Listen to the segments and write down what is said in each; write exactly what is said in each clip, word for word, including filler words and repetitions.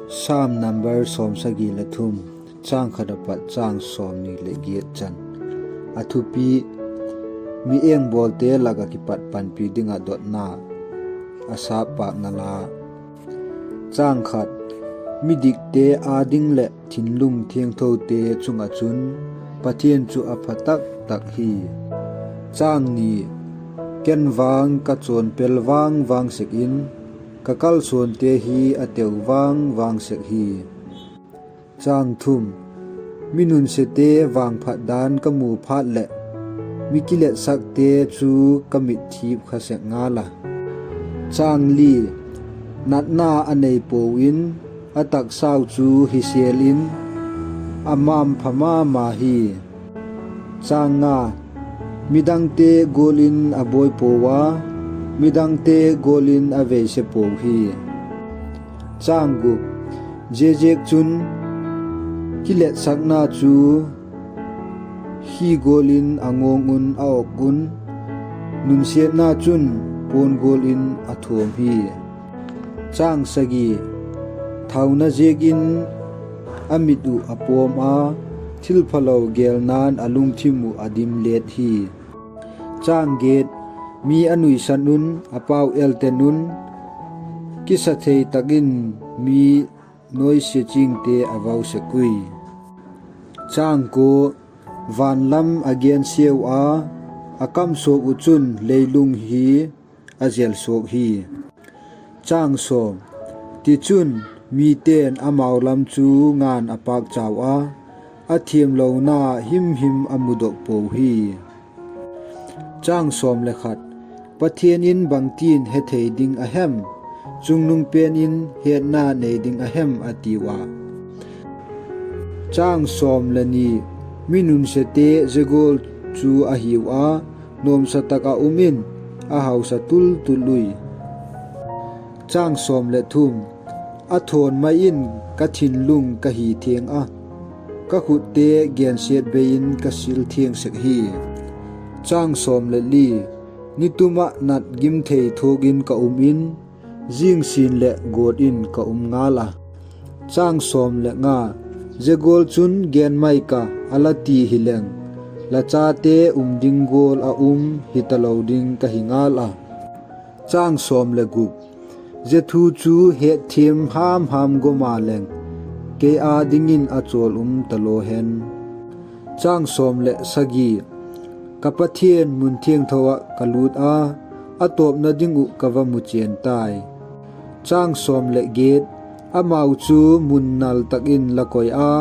Sam number sawmsagi le thum, châng khat a pat châng sawmni leh giat chan. A thupi: Mi engbawlte lak ah kipat panpi ding ah dotna. A sap pâkna la. Châng khat: Midikte â ding leh thinlung thiangthote chung ah chun Pathian chu a pha tak tak hi. Châng ni: Ken vang ka chawnpel vang vang sek in, ka kalsuante hi a teu vang vang sek hi. Châng thum: Mi nunsiate vangphat dan ka mu phat leh, mi kiletsakte chu ka mitthip kha sek ngal a. Châng li: Natna a nei puau in, a taksau chu hisel in, a mâm pha ma ma hi. Châng nga: Midangte gual in a buai puau a, midangte gual in a veise puau hi. Châng gup: Ziaziakchun, kiletsakna chu khi gual in a ngawng un a ok un, nunsiatna chun puan gual in a thuam hi. Châng sagi: Thauna ziakin a mit uh a pawm a, thilphalo gelna'n a lungthim uh a dim let hi. Châng giat: Mi a nuisan un, a pau elten un, kisa thei tak in mi noisia chingte a vau sek ui. Châng kua: Van lam a gensiau a, a kamsuak uh chun leilung hi a zelsuak hi. Châng sawm: Tichun, mite'n amau lam chu nga'n a pâkchau a, a thiamlona himhim a mudok puau hi. Châng sawm le khat: Pathian in bangtin hethei ding a hem, chungnung pen in hetna nei ding a hem? a tiu a. Châng sawm le ni: Mi nunsiate zia gual chu a hiu a, nuamsa tak ah um in, a hausa tul tul ui. Châng sawm le thum: A thawn mai in ka thinlung ka hi thiang a, ka khutte gensiat bei in ka sil thiang sek hi. Châng sawm le li: Nitum ah nat gim thei thuak in ka um in, zing sin leh gawt in ka um ngal a. Châng sawm le nga: Zia gual chun gen mai ka, a la ti hileng, la chate um ding gual a um hitalo ding ka hi ngal a. Châng sawm le gup: Zia thu chu hetthiam ham ham gawm a leng, kei â dingin a chawl um talo hen. Châng sawm le sagi: Ka Pathian mun thiangtho ah ka lût a, a tawpna ding uh ka va mu chian tai. Châng sawm le giat: Amau chu mun nal tak in la koi a,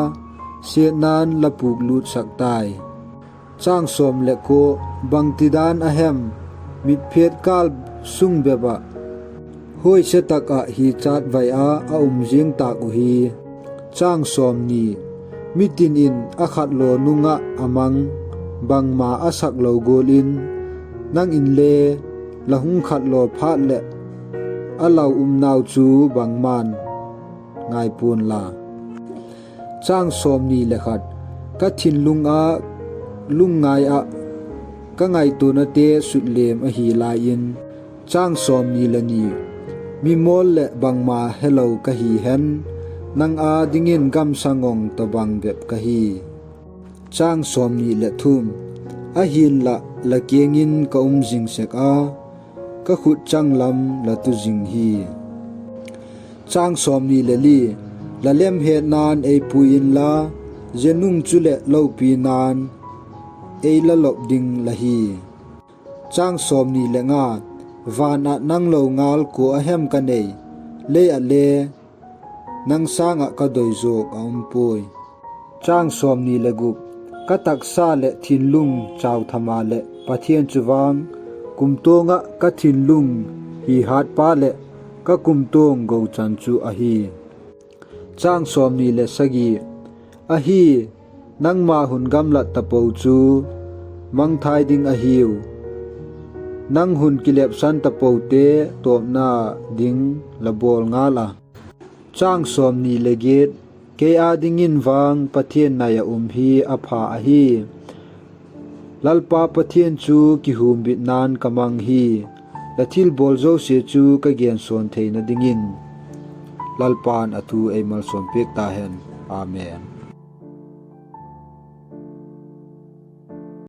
siatna'n la puklûtsak tai. Châng sawm le kua: Bangtidan a hem, mitphiat kâl sung bep ah, huaise tak ah hi chât vai a a um ziang tâk uhi. Châng sawmni: Mitin in a khatlaw nung ah a mang, bangma a sak lo gual in, nang inle la hung khatlaw phat leh, a lau umnau chu bangma'n ngai pua'n la. Châng sawmni le khat: Ka thinlung ah, lungngai ah, ka ngaituanate sutlêm ahi lai in. Châng sawmni le ni: Mi mawl leh bangma helo ka hi hen, nang â dingin gamsang ong tawhbang bep ka hi. Châng sawmni le thum: Ahinlah la kiang in ka um zing sek a, ka khut changlam la tu zing hi. Châng sawmni le li: La lemhetna'n ei pui inla, zia nung chuleh lopina'n ei la lop ding la hi. Châng sawmni le nga: Van ah nang lo ngal kua a hem ka nei, lei ah le nang sâng ah ka doi zawk a um puai. Châng sawmni le gup: Ka taksa leh thinlung chau tham a leh Pathian chu vang, kumtuang ah ka thinlung hi hâtpa leh ka kumtuang gochan chu ahi. Châng sawmni le sagi: Ahi, nangma hun gamlat tapo chu mangthai ding ahiu, nang hun kilepsan tapote tawpna ding la bawl ngal a. Châng sawmni le giat: Kei â dingin vang Pathian nai ah um hi a pha ahi. Lalpa Pathian chu kihumbitna'n ka mang hi, la thilbawl zosia chu ka gensawn theina dingin. Lalpa'n a thu ei malsawmpiak ta hen. Amen.